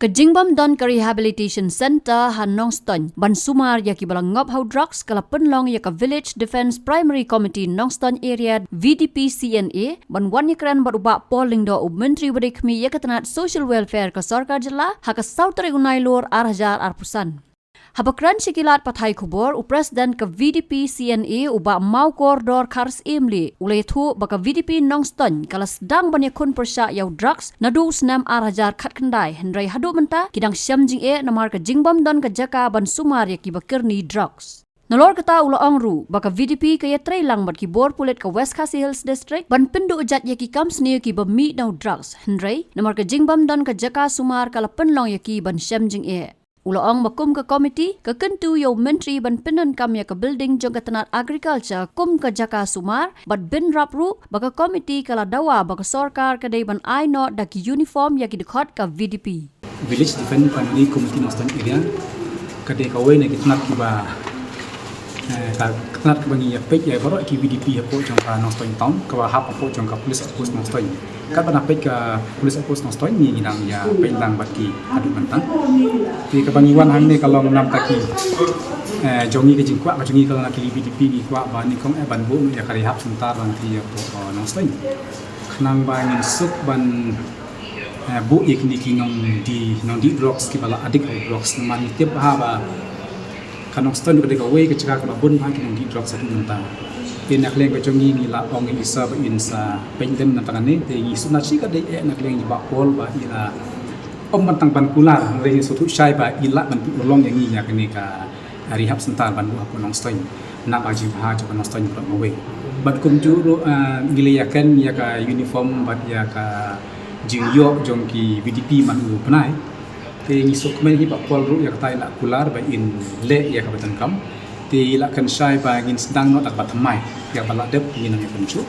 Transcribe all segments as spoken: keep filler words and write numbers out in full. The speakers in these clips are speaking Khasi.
Ka jingbym don ka Rehabilitation Centre ha Nongstoiñ ban sumar ïa kiba la ngop ha u drugs ka la pynlong ïa ka Village Defence Primary Committee Nongstoiñ Area, V D P C N A, ban wan ïakren bad u Bah Paul Lyngdoh, u Myntri ba dei khmih ïa ka tnat Social Welfare ka Sorkar Jylla, ha ka saw tarik u Nailur ar hajar arphew san. Haba kren sha ki lad pathai khubor, u President ka V D P C N A, u Bah Mawkordor Kharsyiem Lyngdoh, u la ïathuh ba ka V D P Nongstoiñ ka la sdang ban ïakhun pyrshah ïa u drugs naduh u snem ar hajar khatkhyndai, hynrei haduh mynta ki dang shem jingeh namar ka jingbym don ka jaka ban sumar ïa kiba kyrni drugs. Nalor kata, u la ong ruh ba ka V D P ka ïatrei lang bad ki bor pulit ka West Khasi Hills District ban pynduh jait ïa ki kam sniew kiba mih na u drugs, hynrei namar ka jingbym don ka jaka sumar ka la pynlong ïa ki ban shem jingeh. U la ong ba kum ka komiti ka kyntu ïa u Myntri ban pyndonkam ïa ka building jong ka tnat Agriculture kum ka jaka sumar, bad bynrap ruh ba ka komiti ka la dawa ba ka sorkar ka dei ban ai noh da ki uniform ïa ki dkhot ka V D P. Village Defence Primary Committee Nongstoiñ Area ka dei kawei na ki tnat kiba, eh, ka tnat kaba ngi ïa peit ïa baroh ki V D P hapoh jong ka Nongstoiñ Town, kaba hap hapoh jong ka Police Outpost Nongstoiñ. Katba ngi peit ka Police Outpost Nongstoiñ, ngi nang ïa peit lang bad ki haduh mynta. Te kaba ngi wan hangne ka long namar ka ki, eh, jong ngi, ka jingkwah ka jong ngi ka long na ki V D P, ngi kwah ba nyngkong eh ban buh ïa ka rehab centre lang ki hapoh, eh, Nongstoiñ. Khnang ba ngin suk ban, eh, buh ïa kine ki nongdie, nongdie drugs kiba la addict ha drugs, namar ngi tip bha ba ka Nongstoiñ ka dei kawei ka jaka kaba bun bha ki nongdie drugs ha mynta. Te na ka liang ka jong ngi, ngi la ong ïa i Sir ba in sa peit lem na tang kane, te ngi sngewsih ka dei eh na ka liang i Bah Paul ba i la ym ban tang ban kular, hynrei ngi sngewthuh shai ba i lah ban pynurlong ïa ngi ïa kane ka rehab centre ban buh hapoh Nongstoiñ. Namar ka jingbha jong ka Nongstoiñ baroh kawei. Bad kumjuh ruh, ah, ngi la ïakhun ïa ka uniform bad ïa ka jingïoh jong ki V D P man u bnai. Te ngi sngewkmen hi ba Paul ruh ïa kata i la kular ba in leh ïa kaba donkam. Te i la kynshai ba ngin sdang noh da kaba thymmai, ïa ba la dep ngin nang ïa pynshai.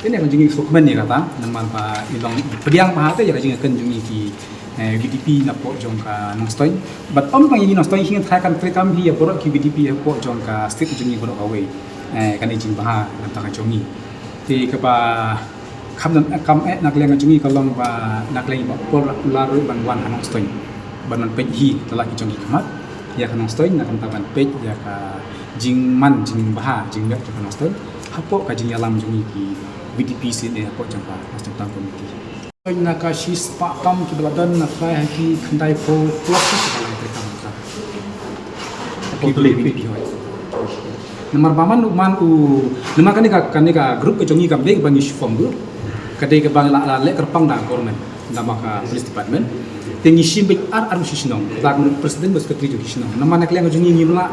Te ne ka jingkmen ïa kata, namar ba i long i pdiang bha te ïa ka jingkmen jong ngi ki, eh, V D P napoh jong ka Nongstoiñ. Bad ym tang ïa ngi Nongstoiñ, hi ngan tharai kan treikam hi ïa baroh ki V D P hapoh jong ka state jong ngi baroh kawei. Eh, kane jingbha na ka bynta ka jong ngi. Te kaba kham don, eh, kam eh na ka liang ka jong ngi ka long ba na ka liang i Bah Paul la kular ruh ban wan ha Nongstoiñ ban wan peit hi da la ki jong ki khmat ïa ka Nongstoiñ, na ka bynta ban peit ïa ka jingman, jingbha, jingmet jong ka Nongstoiñ hapoh ka jingïalam jong ngi ki V D P C N A hapoh jong ka Nongstoiñ Town Committee. Na ka shispah tam kiba la don, na trai ha ki khyndai phew plus kiba la treikam. Hapoh Tuli. Namar ba man, man u, namar kane ka, kane ka group ka jong ngi kam dei kaba ngi shu form group. Ka dei kaba la, la leh kyrpang da government, da ma ka police department. Te ngi shim beit ar, ar shi shnong, da ka president bad secretary jong ki shnong. Namar na ka liang ka jong ngi ngim lah,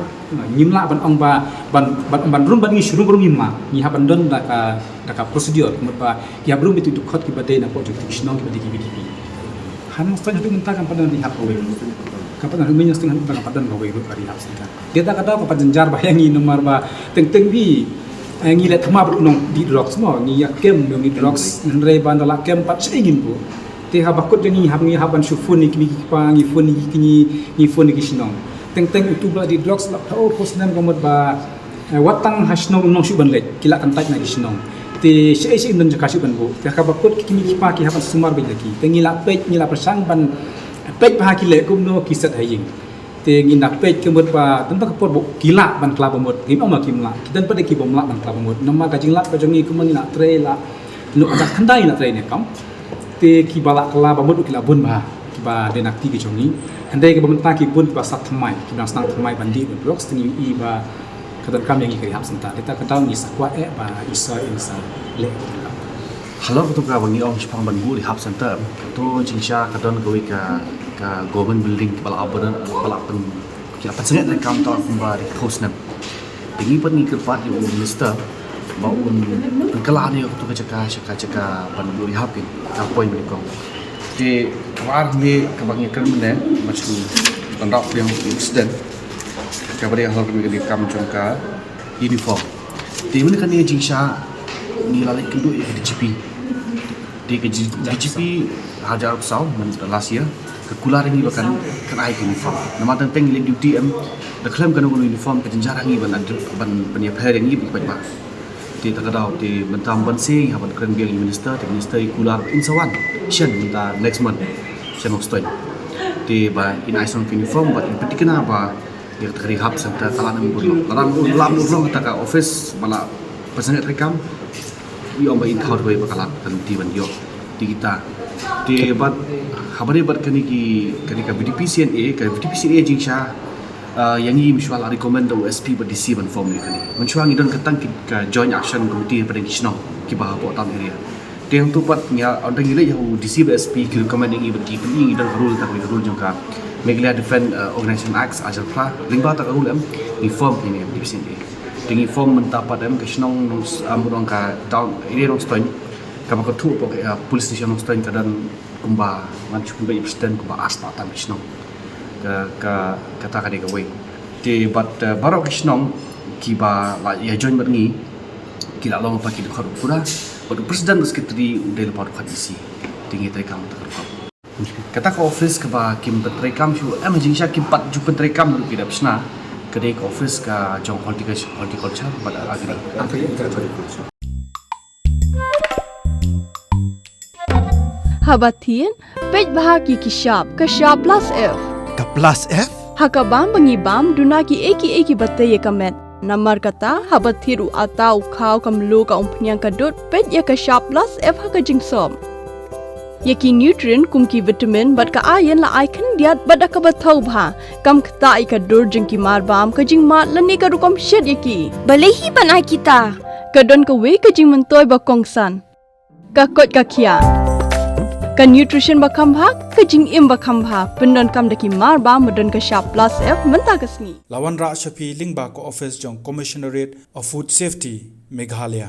ngim lah ban ong ba, ban, ban, ban rung, ban ngi shu rung, rung ngim lah. Ngi hap ban don da ka, da ka procedure, mut ba ki hap rung beit u dkhot kiba dei napoh jong ki shnong kiba dei ki V D P. Ha Nongstoiñ haduh mynta kam pat don rehab kawei. Kam pat don, ha Nongstoiñ haduh mynta kam pat don kawei ruh ka rehab centre. Te kata ka daw ka pat jynjar bha ïa ngi namar ba teng teng hi, eh, ngi leh thymmai bad u nongdie drugs mo, ngi ïa kem u nongdie drugs, hynrei ban da la kem pat shaei ngin buh. Te haba kut jong ngi hap, ngi hap ban shu phone ïa ki kmie ki kpa, ngi phone ïa ki, ngi phone ïa ki shnong. Teng teng utu ba la die drugs la phew phew snem ka mut ba, eh, wat tang ha shnong u nong shu ban leit, ki la kyntait na ki shnong. Te shaei shaei ngin don jaka shu ban buh. Te haba kut ki kmie ki kpa ki hap ban sumar beit ïa ki. Te ngi la peit, ngi la pyrshang ban peit bha ki leh kumno ki set ha ïing. Te ngi na peit ka mut ba tang ba ka por ba ki lah ban kylla ba mut, ngim ong ba kim lah. Ki don pat de ki bym lah ban kylla ba mut. Namar ka jinglap ka jong ngi kumba ngi la trei la, no, ka khyndai la trei ne kam. Te kiba la kylla ba mut ki la bun bha, kiba dei na kti ki jong ngi. Hynrei kiba mynta ki bun kiba sah thymmai, kiba dang sdang thymmai ban dih drugs, te ngi i ba ka donkam ïa ngi ka rehab centre. Te kata ka daw ngi sa kwah eh ba i Sir in sa leh. Halor kato kaba ngi ong shaphang ban buh rehab centre, kato jingshisha ka don kawei ka, ka government building kaba la ap, ba don, ba la pyn, ki la pynsangeh treikam tang kumba dei phew snem. Te ngi pat ngi kyrpad ïa u minister ba un pynkylla ïa kato ka jaka sha ka jaka ban buh rehab, ki ka poi mynnyukong. Te kaba ar ne kaba ngi kren mynne, ma shu ban rap ïa u president, kaba dei halor kane ka kam jong ka uniform. Te mynne kane jingshisha ngi la leit kynduh ïa ka D G P. Te ka D G P ha hajar arphew saw, mynta last year, ka kular ïa ngi ba kan, kan ai ka uniform. Namar teng teng ngi leit duty em, da khlem kano kano uniform ka jynjar ïa ngi ban, ban, ban ïapher ïa ngi bad ki paidbah. Te kata ka daw te mynta mynstep ngi hap ban kren biang ïa u minister, te minister i kular ba in sa wan shen mynta next month sha Nongstoiñ. Te ba in ai song ki uniform, bad in pyntikna ba ïa kata ka rehab center ka la ym urlong. Lada ym urlong, kata ka office ba la pynjah treikam, i ong ba in thaw ruh ba ka la kan ti ban ïoh. Te kita. Te bad haba dei bad kane ki, kane ka V D P C N A, ka V D P C N A jingshisha, ah, ïa ngi mynshuwa la recommend da u S P bad D C ban form ïa kane. Mynshuwa ngi don ka tang ki, ka joint action committee hapdeng ki shnong kiba hapoh town area. Te hangto pat ngi ïa, ynda ngi leit ha u D C bad S P ki recommend ïa ngi bad ki pyni ïa ngi don ka rule, kata ka rule jong ka Meghalaya Defence, eh, Organisation Act ar hajar phra, lyngba kata ka rule em ngi form ïa kane ka V D P C N A. Te ngi form mynta pat em ka shnong Nong-, ah, mut ong ka town area Nongstoiñ, kaba kynthup hapoh ka, eh, police station Nongstoiñ ka don kumba ngan shu pynbeit ïa president kumba arspah tam ki shnong. Ka, ka, kata ka dei kawei. Te bad, eh, baroh ki shnong kiba la ïa join bad ngi ki la long lypa ki dkhot u kura, bad u president bad secretary u dei lypa u dkhot D C. Te ngi treikam kata ka dkhot. Kata ka office kaba kim pat treikam shuh, em, jingshisha kim pat ju pyntrei kam ruh ki dep shna, ka dei ka office ka jong horticulture, horticulture bad agri. Haba thied, peit bha ki ki shap, ka shap plus F. Ka plus F? Ha ka bam ba ngi bam, duna kiei kiei kiba tei ïa ka met. Namar kata, haba thied u atta, u khaw, ka mluh, ka umphniang, ka dud, peit ïa ka shap plus F ha ka jingsop. Ïa ki nutrient kum ki vitamin bad ka iron la ai khyndiat bad da kaba thaw bha. Kam ktah ïa ka dur jong ki marbam, ka jingmad lane ka rukom shet ïa ki. Balei hi ban ai kita? Ka don kawei ka jingmyntoi ba kongsan. Ka koit ka khiah. Ka nutrition ba kham bha, ka jingim ba kham bha. Pyndonkam da ki marbam ba don ka shap plus F mynta ka sngi. La wanrah sha phi lyngba ka office jong Commissionerate of Food Safety, Meghalaya.